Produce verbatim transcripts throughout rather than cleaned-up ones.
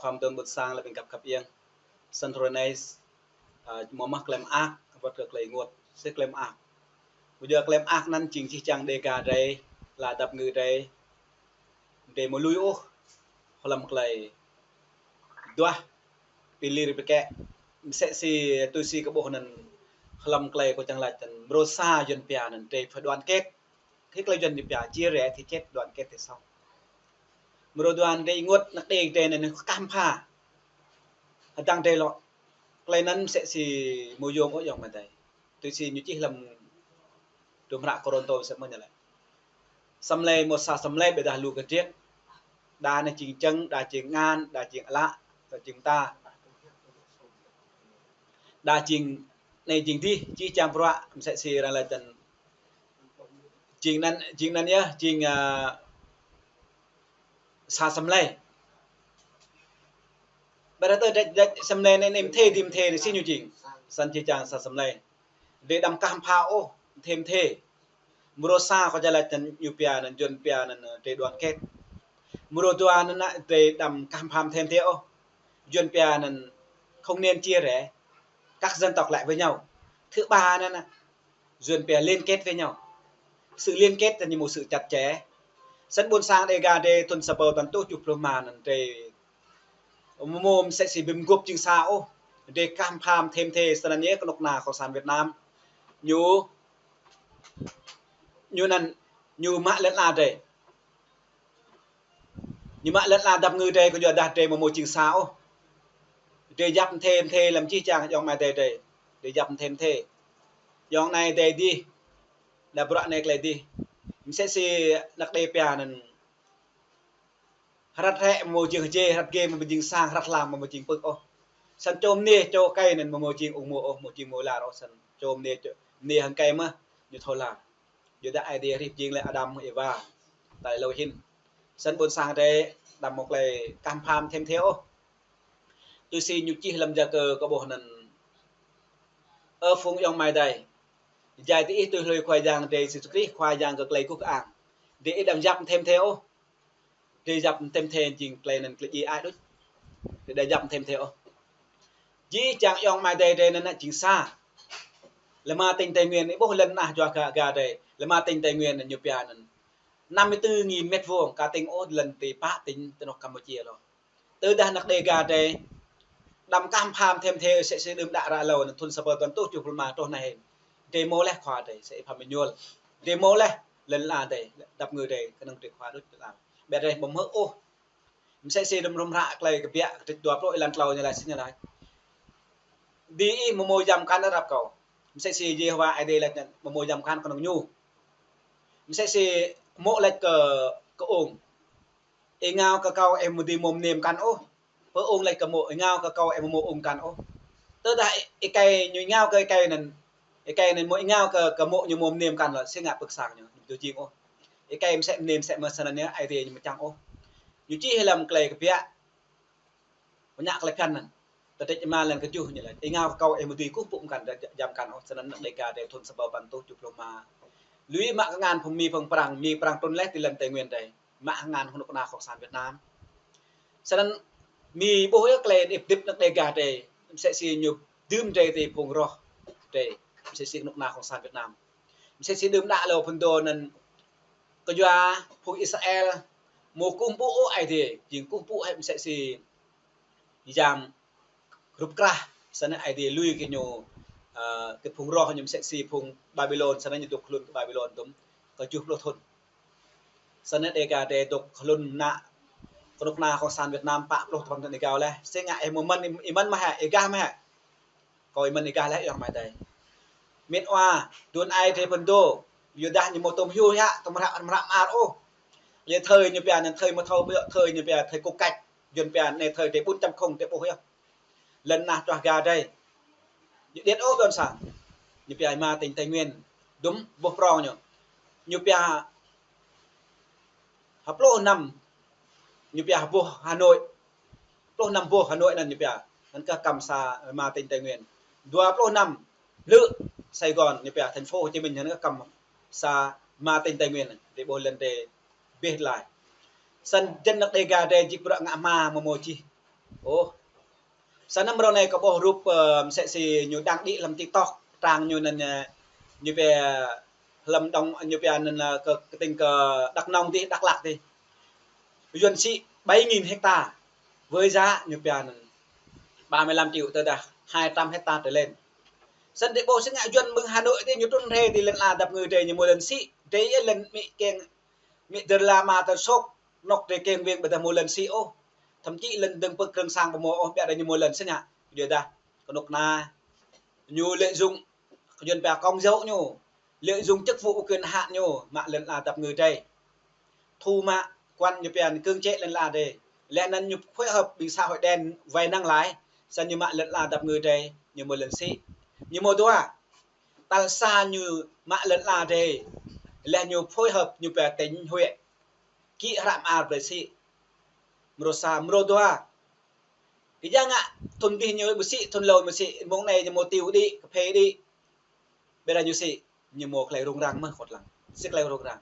Khua mơ̆ng tơm ƀôn sang lĕ ƀing găp khăp iăng. Săn rơi anai, ơ, mơ̆ mă klem ak, wăt kơ klei ênguôt, sĭt klem ak. Ƀu djơ̆ klem ak anăn jing čih čang Dega drei, la dăp ngư drei, drei mơ̆ lui ôh, hlăm klei duah, pơlir pơkĕ, msĕ si tui si kơ ƀuh anăn, hlăm klei kâo čang laĭ anăn, mrô sa Yuăn pia anăn, drei phải đoàn kết. Khi klei Yuăn pia chia rẽ thì chết, đoàn kết thì sống. Mrô dua anăn drei ênguôt, anak Dega drei anăn kah pha. Hơdăng drei lŏ. Klei anăn msĕ si mơyôm ôh ayŏng amai adei. Tui si ñu čih hlăm tum hră Kôrantô msĕ mơ̆n ñu laĭ. Asăm mlei mơ̆ sa asăm mlei ƀiădah lu kơ driêk. Đa anai jing čang, đa jing ngăn, đa jing ală, đa jing mơta. Đa jing anai jing adih, čih čang bruă, msĕ si arăng laĭ anăn. Jing anăn, jing anăn yơh, jing, ơ, sa asăm mlei. Ƀiădah tơ drei, drei asăm mlei anai, anai mơthê, adih mơthê anai si ñu jing. Săn čih čang sa asăm mlei. Drei đăm kah pha ôh, mơthê mơthê. Mrô sa kâo čang laĭ anăn ñu pia anăn, Yuăn pia anăn, ơ, drei đoàn kết. Mrô dua anăn, drei đăm kah pha mơthê mơthê ôh. Yuăn pia anăn không nên chia rẽ các dân tộc lại với nhau. Thứ ba anăn, Yuăn pia liên kết với nhau. Sự liên kết anăn ñu mơ̆ sự chặt chẽ. Săn ƀôn sang Dega drei thŭn sa rơbâo tăn tuh tơjuh pluh rơma anăn drei mơ̆ mơ̆ msĕ si ƀing gŏp jing sa ôh. Drei kah pha mơthê mơthê, săn anăn yơh kơnuk kơna Cộng sản Việt Nam. Ñu, ñu anăn, ñu mă lŏn ala drei. Ñu mă lŏn ala dăp ngư drei kơ yua dah drei mơ̆ mơ̆ jing sa ôh. Drei yap mơthê mơthê hlăm čih čang ayŏng amai adei drei. Drei yap mơthê mơthê. Ayŏng anai adei adih. Đa bruă anai klei adih. Msĕ si anak Dega pia anăn. Hrăt hrĕ mơ̆ jing hơjê, hrăt gê mơ̆ jing sang, hrăt hlang mơ̆ jing pơ̆k ôh. Săn čô mơnê, čô êkei anăn mơ̆ jing ung mô̆ ôh, mơ̆ jing mô̆ lar ôh, săn čô mơnê, čô mơnê hăng êkei mơ̆, ñu thâo lar. Yua dah Aê Diê hrih pơjing lĕ Adam Êwa, tal êlâo hĭn. Săn ƀôn sang drei, đăm mơ̆ klei kah pha mơthê mơthê ôh. Tui si ñu čih hlăm Yakơ kơ ƀuh anăn. Ơ phung ayŏng amai adei. Jai diih tui hlue Khua Yang drei Yêsu Krist, Khua Yang kơ klei guh kơang. Drei ih đăm yap mơthê mơthê ôh. Drei yap mơthê mơthê jing klei anăn klei djai ai đôč. Drei đăm yap mơthê mơthê ôh. Jih jang ayŏng amai adei drei anăn jing sa. Lĕ mă tỉnh Tây Nguyên, ih ƀuh lŏn ala čuah Ga, Ga drei. Lĕ mă tỉnh Tây Nguyên ñu pia anăn. Năm mươi tư nghìn mét vuông, ka tỉnh ôh lŏn ti pă tỉnh tơ anŏ Campuchia lŏ. Tơdah anak Dega drei đăm kah pha mơthê mơthê msĕ si đưm đă ră êlâo anăn thŭn sa rơbâo tăn tuh tơjuh pluh rơma truh anai hĭn. Drei mâo leh khua drei, msĕ ih pha mơñuôl. Drei mâo leh lŏn ala drei, dăp ngư drei, kơnơ̆ng drei khua đôč lŏn ala. Ƀiădah drei ƀu hmư̆ ôh. Msĕ si hrŏm hră Klei Kbiă kdrêč dua pluh êlan tlâo ñu laĭ si ñu laĭ. Diih mơ̆ mâo yăm mkăn arăp kâo. Msĕ si Yêhôwa Aê Diê laĭ anăn mơ̆ mâo yăm mkăn kơnơ̆ng ñu. Msĕ si mô̆ laĭ kơ, kơ ung. Ih ngao kơ kâo ih mơ̆ dưi mâo mơnê mkăn ôh. Pơ ung laĭ kơ mô̆, ih ngao kơ kâo ih mơ̆ mâo ung mkăn ôh. Tơdah êkei ñu ngao kơ êkei anăn, êkei anăn mơ̆ ih ngao kơ, kơ mô̆ ñu mâo mơnê mkăn lŏ, si ngă pơ̆k sang ñu, ñu ƀu jing ôh. Êkei msĕ mơnê msĕ mơ̆ săn anăn yơh, Aê Diê ñu mơčang ôh. Ñu čih hlăm Klei Kbiă. Pơñă klei phiăn anăn. Tơdrêč êma lăn kơjuh ñu laĭ. Ih ngao kơ kâo ih mơ̆ dưi kơkuh pơpŭ mkăn, djă, djă mkăn ôh. Săn anăn anak Dega drei thŭn sa rơbâo tăn tuh tơjuh pluh rơma. Lui mă kơ ngăn phung Mi phung Prăng, Mi Prăng trŭn leh ti lăn Tây Nguyên drei. Mă kơ ngăn kơnuk kơna Cộng sản Việt Nam. Săn anăn Mi ƀuh yơh klei anăn ih pơdip anak Dega drei. Msĕ si ñu dưm drei ti phung roh drei. Msĕ si kơnuk kơna Cộng sản Việt Nam. Msĕ si đưm đă lŏ phŭn dô anăn kơ yua phung Israel mâo kơkuh pơpŭ ôh Aê Diê, jing kơkuh pơpŭ hĕ msĕ si yang rup krah, săn anăn Aê Diê lui kơ ñu, ơ, kơ phung roh ñu msĕ si phung Babilôn, săn anăn ñu dôk hlŭn kơ Babilôn tŭm kơjuh pluh thŭn. Săn anăn Dega drei dôk hlŭn mơnă kơnuk kơna Cộng sản Việt Nam pă pluh tơpăn thŭn êgao leh. Si ngă ih mơ̆ mơ̆n, ih mơ̆n mơ̆ hĕ, ih gah mơ̆ hĕ. Kâo ih mơ̆n ih gah leh ayŏng amai adei. Mĭn wa, đưm ai drei phŭn dô, yua dah ñu mâo tŭm hyu hă, tŭm hră, hră mơar ôh. Lĕ thời ñu pia anăn thời mơ̆ thâo, ƀiă thời ñu pia thời cục gạch, Yuăn pia anăn thời drei bốn chấm không drei ƀuh yơh. Lŏn ala čuah Ga drei. Ñu điêt ôh ƀôn sang. Ñu pia mă tỉnh Tây Nguyên. Dŭm boh prŏng ñu. Ñu pia hơpluh năm. Ñu pia boh Hà Nội. Pluh năm boh Hà Nội anăn ñu pia. Anăn kơ kăm sa mă tỉnh Tây Nguyên. Dua pluh năm lơ Sài Gòn ñu pia thành phố Hồ Chí Minh anăn kơ kăm sa mă tỉnh Tây Nguyên. Drei ƀuh lŏn drei ƀiă laih. Săn jăn anak Dega drei jing bruă ngă hma mơ̆ mâo čih. Ôh. Sa năm rŏ anai kâo ƀuh rup, ơ, msĕ si ñu đăng đĭ lăm TikTok, trang ñu anŭn, ơ, ñu pia lăm đŏng, ñu pia anŭn, ơ, kơ, kơ tỉnh kơ Đắk Nông dih, Đắk Lắk dih. Yuan sĭ bảy nghìn hecta với giá ñu pia anŭn ba mươi lăm triệu tơdah hai trăm hecta trở lên. Săn drei ƀuh sĭt ngă Yuan mơ̆ng Hà Nội dih ñu trŭn rai dih lŏn ala dap ngui drei ñu mơ̆ lŏn sĭ. Drei yơh lŏn mĭ kiăng, mĭ dơr la ma tơr sôk, anŏ drei kiăng wing ƀôdah mơ̆ lŏn sĭ ôh. Thậm chí lŏn dơ̆ng pơk krơ̆ng sang ƀu mơ̆ ôh, ƀiă drei ñu mơ̆ lŏn sĭ ngă. Yua dah kơnuk kơna ñu lợi dụng, Yuan pia công dầu ñu, lợi dụng chức vụ quyền hạn ñu mă lŏn ala dap ngui drei. Thu mă, quan ñu pia anŭn cưỡng chế lŏn ala drei. Leh anŭn ñu phối hợp ƀing xã hội đen vay nặng lãi, săn ñu mă lŏn ala dap ngui drei, ñu mơ̆ lŏn sĭ. Ñu mơ̆ dua, tal sa ñu mă lŏn ala drei, leh ñu phối hợp ñu pia tỉnh huyện, kĭ hră mơar brơi sĭ. Mrô sa, mrô dua. Kơ yang ngă thŭn dih ñu ƀu sĭ, thŭn hlâo ƀu sĭ, mơ̆ng anai ñu mơ̆ tiu đĭ, kơphê đĭ. Ƀiă dah ñu sĭ, ñu mơ̆ klei rŭng răng mơ̆ kŏt lăng. Sĭ klei rŭng răng.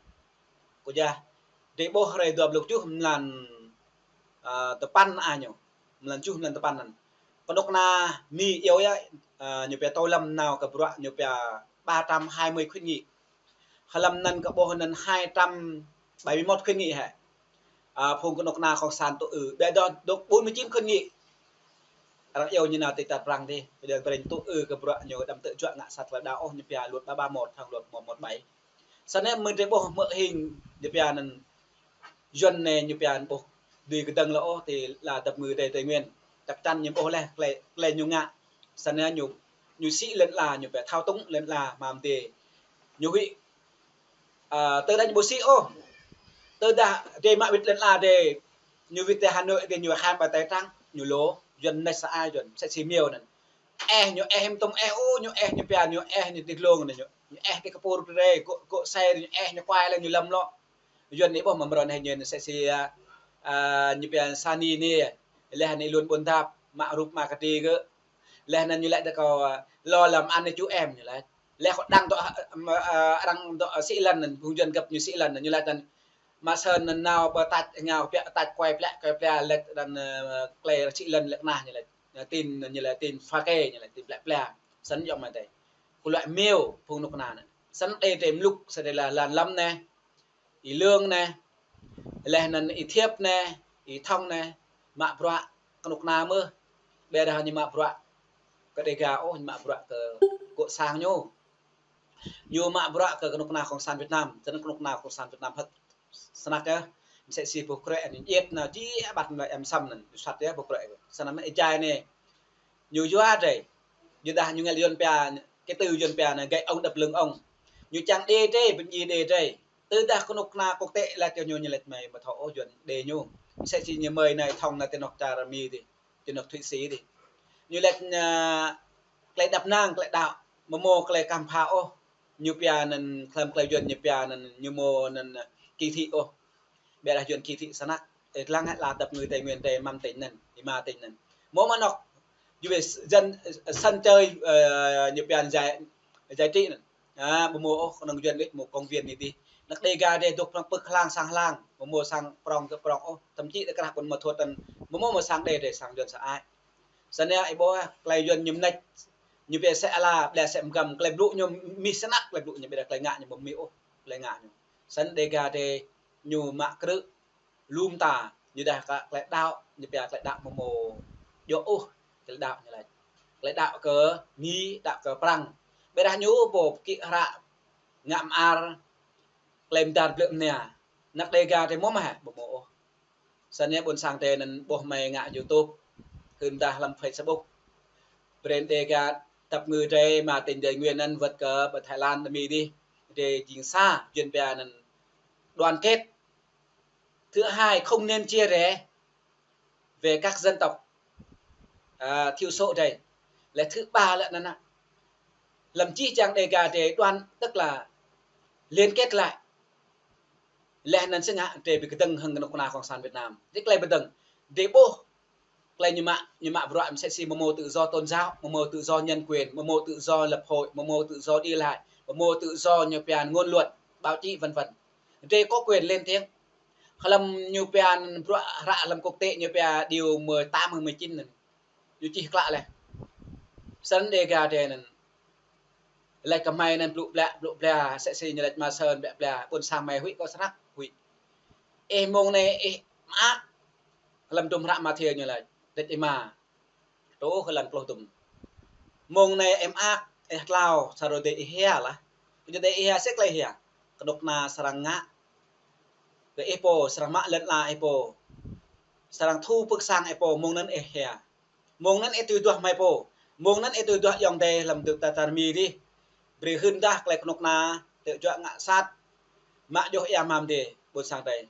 Kơ yua, drei ƀuh hrơi dua pluh tơjuh mlan, ơ, tơpăn a ñu. Mlan tơjuh mlan tơpăn anŭn. Kơnuk kơna Mi iâu yơh, ơ, ñu pia tô lâm nao kơ bruă ñu pia ba trăm hai mươi khuyến nghị. Hlăm anŭn kâo ƀuh anŭn hai trăm bảy mươi mốt khuyến nghị hĕ. Ơ, phung kơnuk kơna cộng sản tŭ ư, ƀiă dah dŏ bốn mươi chín khuyến nghị. Arăng iâu ñu nao ti čar Prăng dih, ƀiă dah brơi tŭ ư kơ bruă ñu đăm tơjuă ngă sat klei đaŏ ôh, ñu pia luật ba ba một hăng luật một một bảy. Săn anai mơ̆ drei ƀuh mơ̆ hing ñu pia anŭn Yuan anai ñu pia anŭn ƀuh dưi kơdơ̆ng lŏ ôh ti ala dap ngui drei Tây Nguyên. Chắc chắn ñu ƀuh leh klei, klei ñu ngă. Săn anai ñu, ñu sĭ lŏn ala, ñu pia thao túng lŏn ala mă mơ̆ dih. Ñu huĭ, ơ, tơdah ñu ƀu sĭ ôh. Tơdah drei mă wĭt lŏn ala drei, ñu wĭt ti Hà Nội dih ñu khăn ƀai tai trắng, ñu lŏ, Yuan mơneč sa ai Yuan, msĕ si Miao anŭn. Eh, ñu eh mơtŭm eh ôh, ñu eh ñu pia, ñu eh ñu ti glông anŭn ñu. Ñu eh ti kơpur drei, gŏ, gŏ sai ñu eh ñu kuai leh ñu lăm lŏ. Yuan anai ƀuh mơ̆ mrô anai ñu msĕ si, ơ, ơ, ñu pia Sani anai, leh anŭn lŏn Ƀuôn Dap, mă rup mă kơđi gơ̆. Leh anŭn ñu laĭ dah kâo, ơ, lŏ lăm anai ču em ñu laĭ. Leh kâo đang dŏ, ơ, ơ, arăng dŏ, ơ, sĭ lŏn anŭn, phung Yuan găp ñu sĭ lŏn anŭn, ñu laĭ anŭn, mă săn anŭn nao ƀơi tač ngao ƀiă, tač kuai pliă, kuai pliă laĭ anŭn, ơ, klei sĭ lŏn laĭ kơnah ñu laĭ. Ñu tin, ñu laĭ tin pha kê, ñu laĭ tin pliă pliă. Săn yŏng mă tơi. Kơ luai Miao phung kơnuk kơna anŭn. Săn đe tơm lŭk, săn đe la lăn lăm anai. Y Lương anai, leh anŭn Y Thiep anai, Y Thông anai, mă bruă kơnuk kơna mơ̆, ƀiă dah ñu mă bruă kơ Đêga ôh, ñu mă bruă kơ gŏ sang ñu. Ñu mă bruă kơ kơnuk kơna cộng sản Việt Nam, tơnăn kơnuk kơna cộng sản Việt Nam hơ̆t snăk yơh, msĕ si boh krĕ anŭn, iĕt nao či abat nao em sam anŭn, ñu sat yơh boh krĕ. Săn anai mơ̆ êjai anai, ñu yua drei, yua dah ñu ngă Yuan pia, cái từ Yuan pia anai gậy ông đập lưng ông. Ñu čang đe drei, ƀing ñu đe drei. Tơdah kơnuk kơna quốc tế laĭ kơ ñu, ñu laĭ mơi ƀu thâo ôh Yuan đe ñu. Msĕ si ñu mơi anai Thông anai ti anŏ čar Mi dih, ti anŏ Thụy Sĩ dih. Ñu laĭ, ơ, klei đăp năng, klei đaŏ, ƀu mơ̆ klei kăm pha ôh. Ñu pia anŭn, hlăm klei Yuan ñu pia anŭn, ñu ƀu mơ̆ anŭn, ơ, kỳ thị ôh. Ƀiă dah Yuan kỳ thị snăk. Ơ, lăng hĕ ala dap ngui Tây Nguyên drei mă tỉnh anŭn, êma tỉnh anŭn. Mơ̆ mă anŏ, ñu ƀiă dân, sân chơi, ơ, ñu pia giải, giải trí anŭn. A, ƀu mơ̆ ôh, kơnơ̆ng Yuan wĭt mơ̆ công viên anai dih. Anăk Đêga drei dŏ prŏng pơ̆k hlang sang hlang, ƀu mơ̆ sang prŏng kơ prŏng ôh, thậm chí đe krah ƀôn mơ̆ thuăt anŭn, ƀu mơ̆ mơ̆ sang đe drei sang Yuan sa ai. Săn anai ih ƀuh, klei Yuan ñu mơneč, ñu pia sĕ ala, ƀlĕ sĕ mgăm, klei blŭ ñu mih snăk, klei blŭ ñu ƀiă dah klei ngă ñu ƀu mih ôh, klei ngă ñu. Săn Đêga drei ñu mă krư̆, lŏm ta, ñu dah kơ klei đaŏ, ñu pia klei đaŏ ƀu mơ̆ djŏ ôh, klei đaŏ ñu laĭ. Klei đaŏ kơ Mi, đaŏ kơ Prăng. Ƀiă dah ñu ƀu kĭ hră ngă mơar, klei mơdar blư̆ mơnia. Anăk Đêga drei mơ̆ mă hĕ, ƀu mơ̆ ôh. Săn anai ƀôn sang drei anŭn ƀuh mơi ngă YouTube, hưn dah hlăm Facebook. Brand Đêga dap ngui drei mă tỉnh Tây Nguyên anŭn wơ̆t kơ ƀơi Thái Lan, Mi dih. Drei jing sa, Yuan pia anŭn đoàn kết. Thứ hai, không nên chia rẽ về các dân tộc, à, thiểu số drei. Leh thứ ba lĕ anŭn, hlăm jih jang Đêga drei đoàn, tức là liên kết lại. Leh anŭn sĭt ngă drei ƀu kơdơ̆ng hăng kơnuk kơna cộng sản Việt Nam. Drei klei ƀu kơdơ̆ng, drei ƀuh klei ñu mă, ñu mă bruă msĕ si ƀu mơ̆ tự do tôn giáo, ƀu mơ̆ tự do nhân quyền, ƀu mơ̆ tự do lập hội, ƀu mơ̆ tự do đi lại, ƀu mơ̆ tự do ñu pia ngôn luận, báo chí, vân vân. Drei có quyền lên tiếng. Hlăm ñu pia anŭn bruă hră hlăm quốc tế ñu pia điều mười tám, mười chín anŭn. Ñu čih klă laih. Snăn Dega Dê anŭn. Laĭ kơ hmei anŭn blŭ blă, blŭ blă, sĕ si ñu laĭ mă sơ̆n blă blă, ƀuôn sang hmei huĭ kơ srăk, huĭ. Ih mông anai ih mơak, hlăm hdruôm hră Mathiơ ñu laĭ, dêč êma. Truh kơ lăn pluh dŭm. Mông anai ih mơak, ih tlao, sa rô dê ih hia lah. Kơ ñu dê ih hia, sĕ klei hia. Kơnuk kơna srăng ngă kơ ih pô, srăng mă lŏn ala ih pô. Srăng thu pơ̆k sang ih pô, mông anŭn ih hia. Mông anŭn ih tui duah hmei pô. Mông anŭn ih tui duah ayŏng adơi hlăm dŭ ta tar mi dih. Brơi hưn dah klei kơnuk kơna, tơjuă ngă sat. Mă djuh ia mham dê, ƀuôn sang adơi.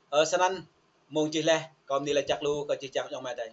Ơ, snăn, mông čih laih, kâo mơni laĭ čăk lu, kơ čih čang ayŏng amai adơi.